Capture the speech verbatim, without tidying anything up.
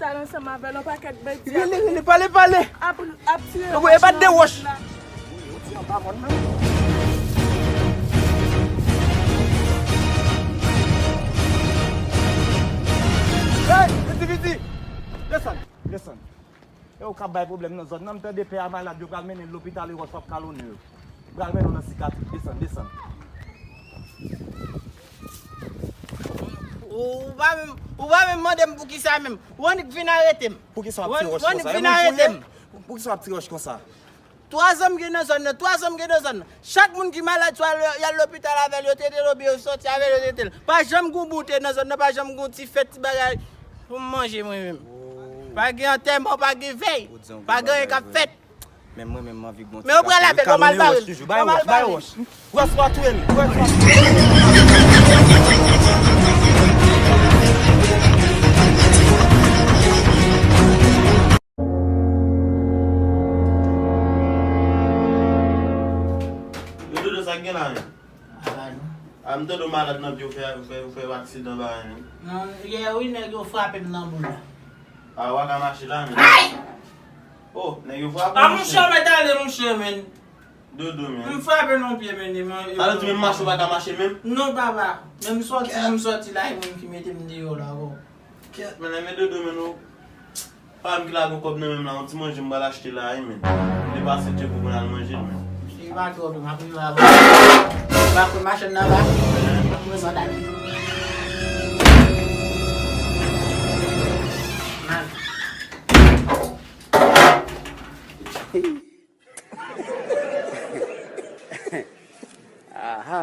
Al ansanm avè l, yon pakèt bandi. Rele, rele, pale, pale. Ap, ap tire. Yo voye bat de wòch. Yo tire anba mòn nan. Hey, piti, piti. Desann, desann. E ou k ap bay pwoblèm nan zòn nan, m tande pè a malad, yo pral mennen l lopital Ewòs, w ap kalonnen yo. Yo pral mennen w nan sikatrik, desann, desann. Ou pa menm, ou pa menm mande m poukisa menm. Ou annik vin arete m. Poukisa w ap tire wòch konsa? Ou annik vin arete m. Poukisa w ap tire wòch konsa? Twa zanm gen nan zòn nan, twa zanm gen nan zòn nan. Chak moun ki malad, swa y al lopital avè l, yo tete l oubyen yo sòti avè l, yo tete l. Pa janm gen yon boute nan zòn nan, pa janm gen yon ti fèt, ti bagay pou m manje mwen menm. Pa gen antèman, pa gen vèy. Pa gen anyen k ap fèt. Men mwen menm, m anvi gen yon ti kafé. Men yo pral avè l, yo mal bare l. Bay wòch, bay wòch. Wòch pa touye m, wòch pa touye m. Yo, Dodo, sa k gen la menm? Ala nou. A, m tande w malad nan pye, w fè, w fè, w fè aksidan bagay menm. Non, yè wi, nèg yo frape m nan boul la. A, w pa ka mache la menm. Ay! Oh, nèg yo frape w, monchè. A, monchè, mèt ale, monchè, menn. Dodo, menn. M frape nan pye, menn, e man, e... Sa vle di menm mache w pa ka mache menm? Non, papa. Menm sòti, menm sòti la, e moun ki mete m deyò la, bò. Kèt, menn, men Dodo, menn, ou. Pa m ki lage yon kòb nan men m la, yon ti manje m pral achte la, wi, menn. M te pase tchek ou pou n al manje l, menn. Se pa twòp, m ap rive avan. M ap pran machann nan ba. M ap pran sandal. Man. Aha.